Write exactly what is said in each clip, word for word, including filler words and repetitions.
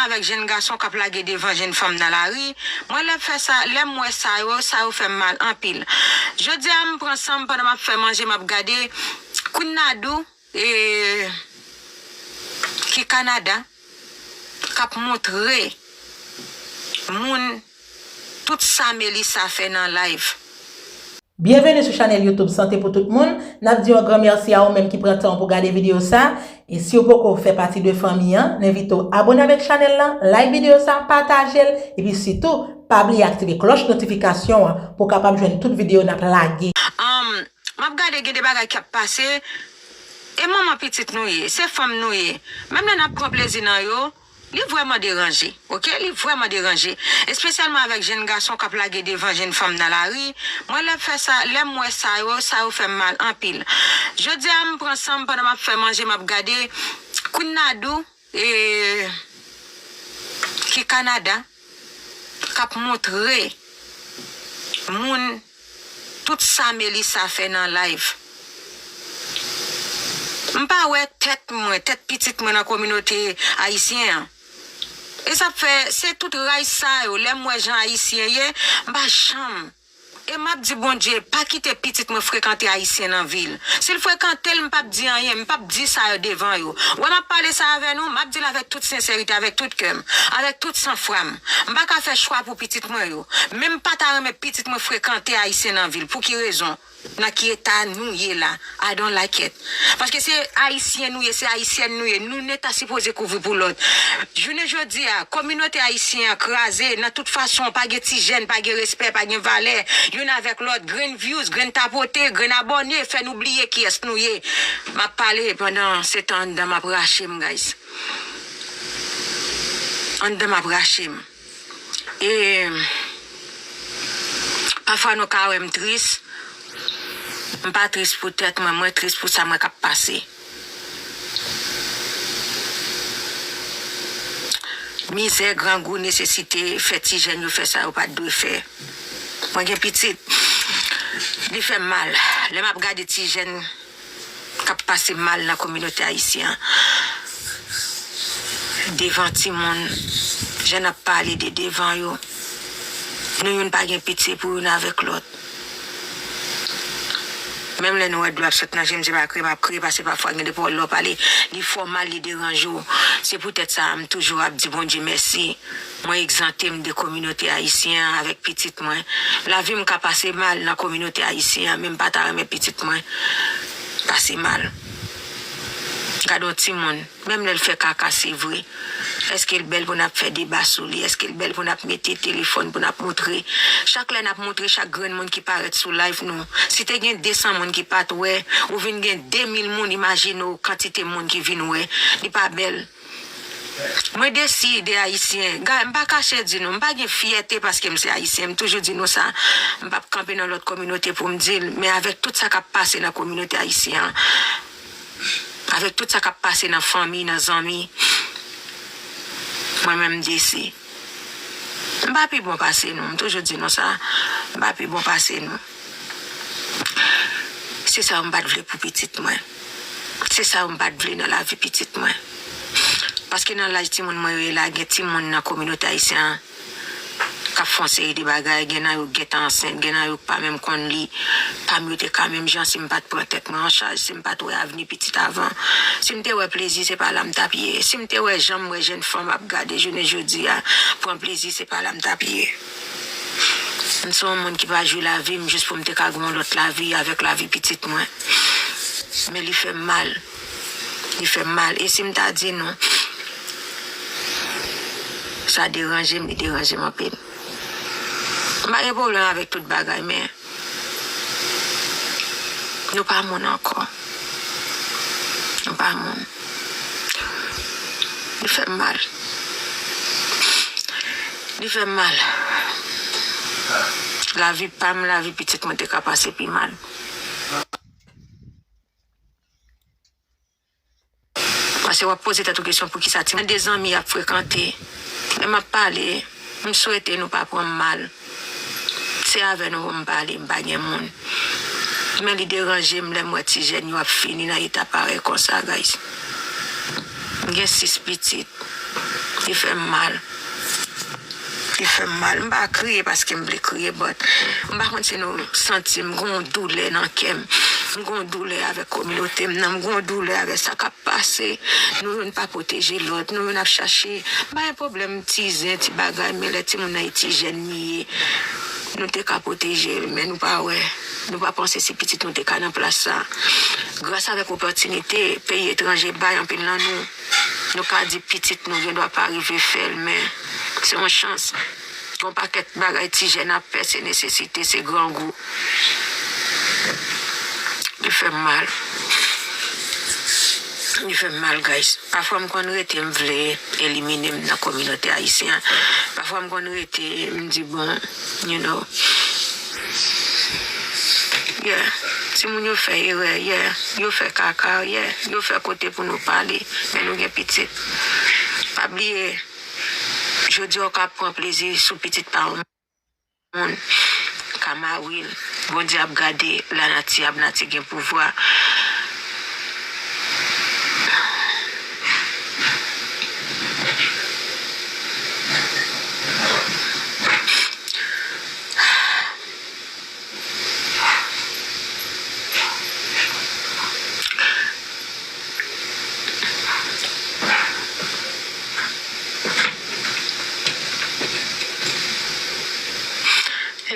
avèk jenn gason k ap lage devan jenn fanm nan lari. Mwen lè m fè sa, lè m wè sa yo, sa yo fè m mal anpil. Jodi a m pran san m pandan m ap fè manje, m ap gade Queen Nadou, e, ki Kanada, k ap montre moun tout sa Melissa fè nan live. Byenveni sou chanèl YouTube Sante pou tout moun. N ap di yon gran mèsi a ou menm ki pran tan w pou gade videyo sa. E si w poko fè pati de fanmi an, n envite w abòne avèk chanèl lan, like videyo sa, pataje l, epi sitou, pa bliye aktive klòch notifikasyon an pou w kapab jwenn tout videyo n ap lage. Anm, m ap gade gen de bagay k ap pase, e manman pitit nou ye, se fanm nou ye. Menm lè n ap pran plezi nan yo, li vrèman deranje, oke? Li vrèman deranje. Espesyalman avèk jenn gason k ap lage devan jenn fanm nan lari. Mwen lè m fè sa, lè m wè sa yo, sa yo fè m mal anpil. Jodi a m pran san m pandan m ap fè manje, m ap gade Queen Nadou, e, ki Kanada, k ap montre moun tout sa Melissa fè nan live. M pa wè tèt mwen, tèt pitit mwen nan kominote ayisyen an. E sa fè, se tout ray sa yo, lè m wè jan ayisyen ye, m pa janm. E m ap di Bondye, pa kite pitit mwen frekante ayisyen nan vi l. Si l frekante l, m p ap di anyen, m p ap di sa yo devan yo. Wè m ap pale sa avè nou, m ap di l avèk tout sensèrite, avèk tout kè m, avèk tout sanfwa m. M pa ka fè chwa pou pitit mwen yo. Men m pa ta renmen pitit mwen frekante ayisyen nan vi l. Pou ki rezon? Nan ki eta nou ye la, I don't like it. Paske se ayisyen nou ye, se ayisyèn nou ye. Nou nèt ta sipoze kouvri pou lòt. Jounen jodi a, kominote ayisyen an kraze nan tout fason. Pa gen ti jèn, pa gen respè, pa gen valè. Youn avèk lòt, grenn views, grenn tapote, grenn abòne, fè nou bliye kiyès nou ye. M ap pale pandan se tan anndan m ap rache m, guys. Anndan m ap rache m. E pafwa nou ka wè m tris. M pa tris pou tèt mwen, mwen tris pou sa mwen k ap pase. Mizè, grangou, nesesite fè ti jèn yo fè sa yo pa t dwe fè. Mwen gen pitit. Li fè m mal. Lè m ap gade ti jèn k ap pase mal nan kominote ayisyen an. Devan timoun, jan n ap pale de devan yo, nou youn pa gen pitye pou youn avèk lòt. Menm lè nou wè dlo ap sot nan je m, se pa kriye m ap kriye, paske pafwa gen de pawòl lè w pale, li fè w mal, li deranje w. Se poutèt sa, m toujou ap di Bondye mèsi. Mwen egzante m de kominote ayisyen an avèk pitit mwen. Lavi m ka pase mal nan kominote ayisyen an, men m pa ta renmen pitit mwen pase mal. Gade yon timoun, menm lè l fè kaka, se vre. Èske l bèl pou n ap fè deba sou li? Èske l bèl pou n ap mete telefòn, pou n ap montre? Chak lè n ap montre chak grenn moun ki parèt sou live nou, si te gen de san moun ki pa t wè, ou vin gen de mil moun, imajine w kantite moun ki vin wè. Li pa bèl. Mwen desi de Ayisyen. Guys, m pa kache di nou, m pa gen fyète paske m se Ayisyen. M toujou di nou sa. M p ap kanpe nan lòt kominote pou m di l, men avèk tout sa k ap pase nan kominote ayisyen an, avèk tout sa k ap pase nan fanmi, nan zanmi, mwen menm m desi. M pa pi bon pase nou, m toujou di nou sa. M pa pi bon pase nou. Se sa yo m pa t vle pou pitit mwen. Se sa yo m pa t vle nan lavi pitit mwen. Paske nan laj timoun mwen yo ye la, gen timoun nan kominote ayisyen an k ap fè yon seri de bagay, gen nan yo gentan ansent, gen nan yo k pa menm konn li. Pa m yo te ka menm jan si m pa t pran tèt mwen an chaj, si m pa t wè avni pitit avan. Si m te wè plezi, se pa la m t ap ye. Si m te wè jan m wè jèn fanm ap gade jounen jodi a, pran plezi, se pa la m t ap ye. M se yon moun ki pa jwi lavi m jis pou m te ka gen yon lòt lavi avèk lavi pitit mwen. Men li fè m mal. Li fè m mal. E si m ta di nou, sa deranje m, li deranje m anpil. M pa gen pwoblèm avèk tout bagay, men nou pa moun ankò. Nou pa moun. Li fè m mal. Li fè m mal. Lavi pa m, lavi pitit mwen te ka pase pi mal. Paske w ap poze tèt ou kesyon poukisa ti de zanmi ap frekante. Lè m ap pale, m swete nou pa pran m mal. Se avè nou pou m pale, m pa gen moun. Men li deranje m lè m wè ti jèn yo ap fini nan eta parèy konsa, guys. M gen sis pitit. Li fè m mal. Li fè m mal. M pa kriye paske m vle kriye, but m pa konn si nou santi m gon doulè nan kè m. M gon doulè avèk kominote m nan, m gon doulè avèk sa k ap pase. Nou youn pa pwoteje lòt, nou youn ap chache. M pa gen pwoblèm ti zen, ti bagay, men lè timoun nan e ti jèn li ye, nou te ka pwoteje l, men nou pa wè, nou pa panse si pitit nou te ka nan plas sa. Gras avèk opòtinite peyi etranje bay anpil nan nou, nou ka di pitit nou gen dwa pa rive fè l, men se yon chans. Yon pakèt bagay ti jèn ap fè, se nesesite, se grangou. Li fè m mal. Li fè m mal, guys. Pafwa m konn rete, m vle elimine m nan kominote ayisyen an. Pafwa m konn rete, m di, bon, you know. Yeah. Timoun yo fè erè, yeah. Yo fè kaka, yeah. Yo fè kote pou nou pale, men nou gen pitit. Pa bliye, jodi a w ka pran plezi sou pitit pa w moun, ka mari l. Bondye ap gade, lanati ap nati gen pouvwa.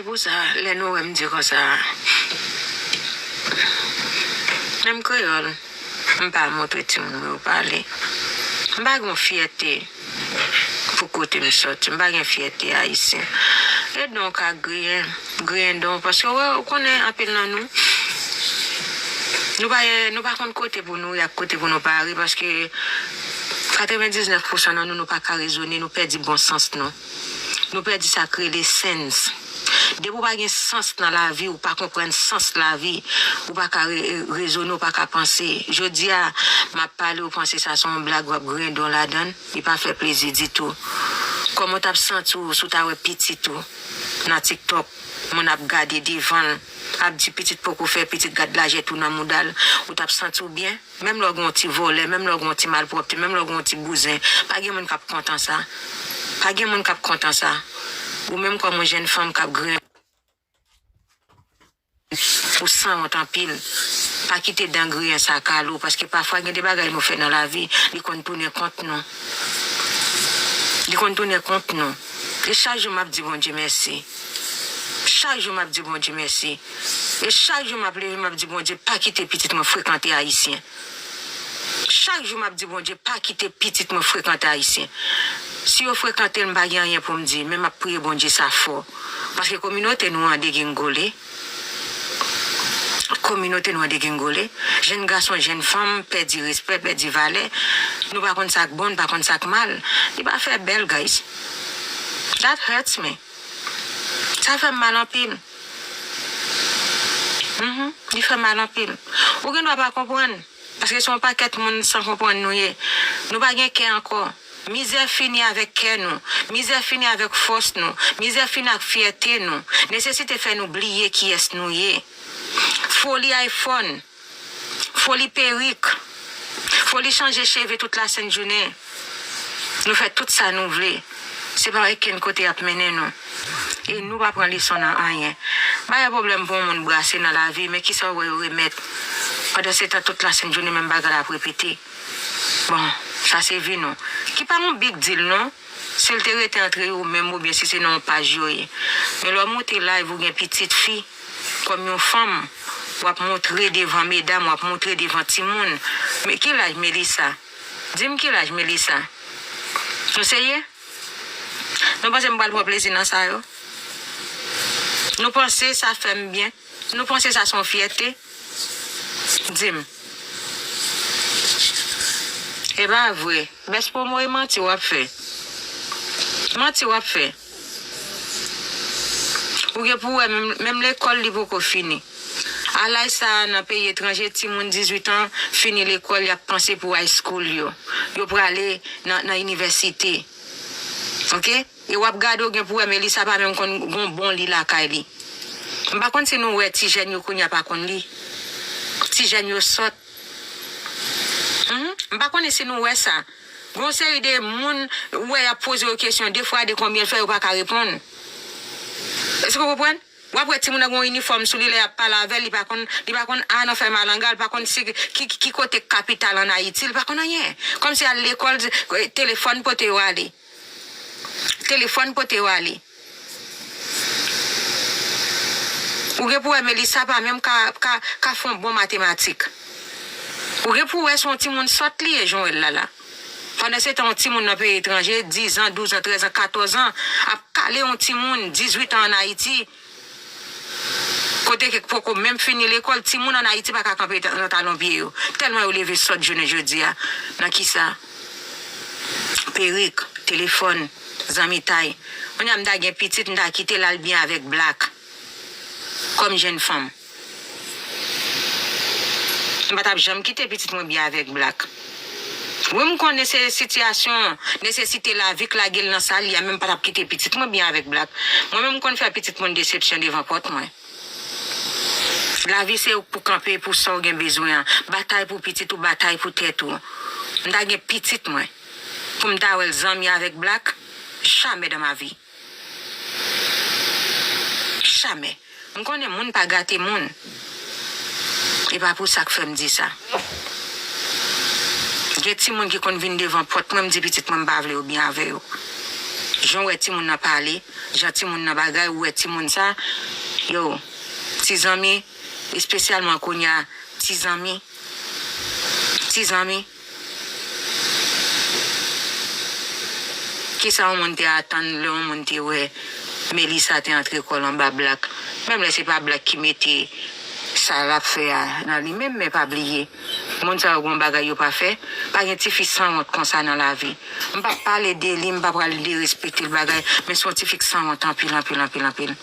Se pou sa, lè nou wè m di konsa, menm kreyòl, m pa montre timoun mwen yo pale. M pa gen yon fyète pou kote m sòti. M pa gen fyète ayisyen. E donk, ak griyen, griyen don, paske w, ou konnen anpil nan nou, nou pa, nou pa konn kote pou nou ye ak kote pou nou pa ale, paske katrevendiznèf pousan nan nou, nou pa ka rezone, nou pèdi bon sans nou. Nou pèdi sa k rele sense. Depi w pa gen sans nan lavi, ou pa konprann sans lavi, ou pa ka re-, rezone, ou pa ka panse. Jodi a, m ap pale, ou panse sa se yon blag, w ap griyen don ladan l, li pa fè plezi ditou. Kòman w t ap santi w si w ta wè pitit ou nan TikTok, moun ap gade devan l, ap di pitit poko fè, pitit gad lajè tou nan mouda l, ou t ap santi w byen? Menm lè w gen yon ti vòlè, menm lè w gen yon ti malpwòpte, menm lè w gen yon ti bouzen, pa gen moun k ap kontan sa. Pa gen moun k ap kontan sa. Ou menm kòm yon jèn fanm k ap griyen, ou sanwont anpil. Pa kite dan griyen sa kale w, paske pafwa gen de bagay nou fè nan lavi, li konn tounen kont nou. Li konn tounen kont nou. E chak jou m ap di Bondye mèsi. Chak jou m ap di Bondye mèsi. E chak jou m ap leve, m ap di Bondye, pa kite pitit mwen frekante ayisyen. Chak jou m ap di Bondye, pa kite pitit mwen frekante ayisyen. Si yo frekante l, m pa gen anyen pou m di, men m ap priye Bondye sa fò. Paske kominote nou an degengole. Kominote nou an degengole. Jèn gason, jèn fanm pèdi respè, pèdi valè. Nou pa konn sa k bon, nou pa konn sa k mal. Li pa fè bèl, guys. That hurts me. Sa fè m mal anpil. Mhm, li fè mal anpil. Ou gen dwa pa konprann, paske se yon pakèt moun san konprann nou ye. Nou pa gen kè ankò. Mizè fini avèk kè nou. Mizè fini avèk fòs nou. Mizè fini ak fyète nou. Nesesite fè nou bliye kiyès nou ye. Foli iPhone. Foli perik. Foli chanje cheve tout lasent jounen. Nou fè tout sa nou vle. Se pa okenn kote y ap mennen nou. E nou pa pran leson nan anyen. M pa gen pwoblèm pou yon moun brase nan lavi, men kisa w wè yo remèt? Pandan se tan, tout lasent jounen, menm bagay la ap repete. Bon, sa se vi nou. Ki pa yon big deal, non. Si l te rete antre yo menm oubyen si se nan yon paj yo ye. Men lè w monte live ou gen pitit fi, kòm yon fanm, w ap montre devan medam, w ap montre devan timoun. Men ki laj Melissa? Di m ki laj Melissa? Nou serye? Nou panse m pral pran plezi nan sa yo? Nou panse sa fè m byen? Nou panse sa se yon fyète? Di m. E pa vre. Bèspomo, e manti w ap fè. Manti w ap fè. Ou gen pou wè, menm, menm lekòl li poko fini. A laj sa a, nan peyi etranje, timoun dizuit an fini lekòl, y ap panse pou high school yo. Yo prale nan, nan inivèsite. Oke? E w ap gade, w gen pou wè Melissa pa menm konn gon bon li lakay li. M pa konn si nou wè ti jèn yo kounye a pa konn li. Ti jèn yo sòt. Mhm. M pa konnen si nou wè sa. Gon seri de moun, ou wè y ap poze yo kesyon, de fwa de konbyen l fè, yo pa ka reponn. Èske w konprann? W ap wè timoun nan gen yon inifòm sou li, lè y ap pale avè l, li pa konn, li pa konn A nan fè malanga, li pa konn si, ki, ki, ki kote kapital ann Ayiti, li pa konn anyen. Kòmsi al lekòl, eh, telefòn pote yo ale. Telefòn pote yo ale. Ou gen pou wè Melissa pa menm ka, ka, ka fè yon bon matematik. Ou gen pou wè se yon timoun sòt li ye, jan w wè l la la. Pandan se tan, yon timoun nan peyi etranje, diz an, douz an, trèz an, katòz an, ap kale yon timoun, dizuit an ann Ayiti, kote ke k poko menm fini lekòl, timoun ann Ayiti pa ka kanpe nan talon pye yo. Tèlman yo leve sòt jounen jodi a. Nan kisa? Perik, telefòn, zanmitay. Kounye a m ta gen pitit, m ta kite l al byen avèk Black. Kòm jèn fanm. M pa t ap janm kite pitit mwen byen avèk Black. Wi, m konnen se sitiyasyon, nesesite lavi k lage l nan sa l ye a, men m pa t ap kite pitit mwen byen avèk Black. Mwen menm, m konn fè pitit mwen desepsyon devan pòt mwen. Lavi se ou k pou kanpe pou sa w gen bezwen an. Batay pou pitit ou, batay pou tèt ou. M ta gen pitit mwen pou m ta wè l zanmi avèk Black? Jamais dans ma vie. Jamais. M konnen moun pa gate moun. E pa pou sa k fè m di sa. Gen timoun ki konn vin devan pòt mwen, m di pitit mwen m pa vle yo byen avè yo. Jan w wè timoun nan pale, jan timoun nan bagay, ou wè timoun sa, yo, ti zanmi, espesyalman kounye a, ti zanmi, ti zanmi. Kisa yon moun te atann lè yon moun te wè Melissa te antre kò l anba Black? Menm lè se pa Black ki mete sa l ap fè a nan li menm, men pa bliye, moun sa yo gon bagay yo pa fè. Pa gen tifi sanwont konsa nan lavi. M p ap pale de li, m pa pral derespekte l bagay, men se yon tifi k sanwont anpil, anpil, anpil, anpil.